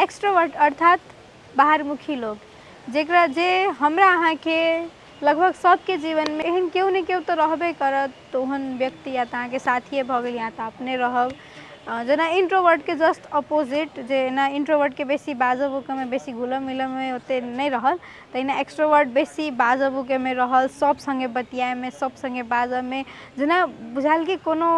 Extrovert अर्थात बाहरमुखी लोक, जकरा जे हमरा अहाँके लगभग सभके जीवनमे एहन केओ ने केओ तऽ रहबे करत। तऽ ओहन व्यक्ति या तऽ अहाँके साथिए भऽ गेल या तऽ अपने रहब। जेना इन्ट्रोवर्टके जस्ट अपोजिट, जे एना इन्ट्रोवर्टके बेसी बाजऽ भूकऽमे, बेसी घुलऽ मिलऽमे ओतेक नहि रहल, तहिना एक्सट्रोवर्ट बेसी बाजऽ भूकऽमे रहल, सभ सङ्गे बतियाइमे, सभ सङ्गे बाजऽमे। जेना बुझायल कि कोनो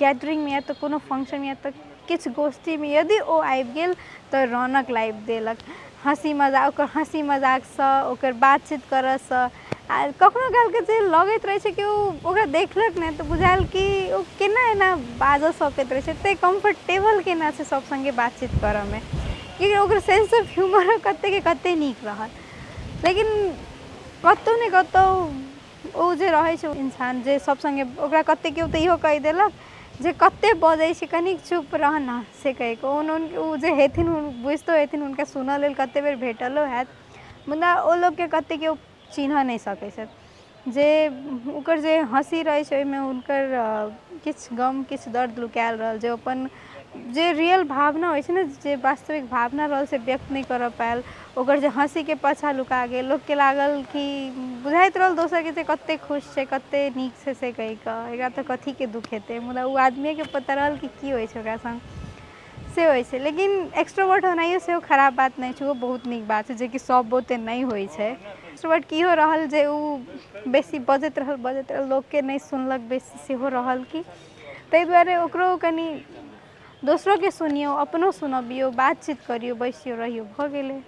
गैदरिंगमे या तऽ कोनो फंक्शनमे या तऽ किछु गोष्ठीमे यदि ओ आबि गेल तऽ रौनक लाबि देलक। हँसी मजाक, ओकर हँसी मजाकसँ, ओकर बातचीत करऽसँ, आ कखनो कालके जे लगैत रहै छै कि ओ ओकरा देखलक ने तऽ बुझायल कि ओ केना एना बाजऽ सकैत रहै छै, एतेक कम्फर्टेबल केना छै सभ सङ्गे बातचीत करऽमे, कि ओकर सेंस ऑफ ह्यूमर कतेकके कतेक नीक रहल। लेकिन कतहु ने कतहु ओ जे रहै छै इन्सान जे सभ सङ्गे, ओकरा कतेक केओ तऽ इहो कहि देलक जे कतेक बजै छी, कनिक चुप रह ने, से कहि कऽ। ओहन ओहन ओ जे हेथिन बुझितो हेथिन, हुनका सुनऽ लेल कतेक बेर भेटलो हैत, मुदा ओ लोकके कतेक केओ चिन्हऽ नहि सकै छथि जे ओकर जे हँसी रहै छै ओहिमे हुनकर किछु गम, किछु दर्द नुकायल रहल, जे अपन जे रियल भावना होइ छै ने, जे वास्तविक भावना रहल, से व्यक्त नहि करऽ पायल। ओकर जे हँसीके पाछाँ नुका गेल, लोकके लागल कि बुझाइत रहल दोसरके जे कतेक खुश छै, कतेक नीक छै, से कहि कऽ एकरा तऽ कथीके दुःख हेतै, मुदा ओ आदमीएके पता रहल कि की होइ छै ओकरा सङ्ग, से होइ छै। लेकिन एक्सट्रोवर्ट होनाइयो सेहो खराब बात नहि छै, ओहो बहुत नीक बात छै, जेकि सभ बुते नहि होइ छै। एक्सट्रोवर्ट की इहो रहल जे ओ बेसी बजैत रहल, बजैत रहल, लोकके नहि सुनलक बेसी, सेहो रहल कि ताहि दुआरे ओकरो कनि दोसरोके सुनियौ, अपनो सुनबियौ, बातचीत करियौ, बैसियौ, रहियौ, भऽ गेलै।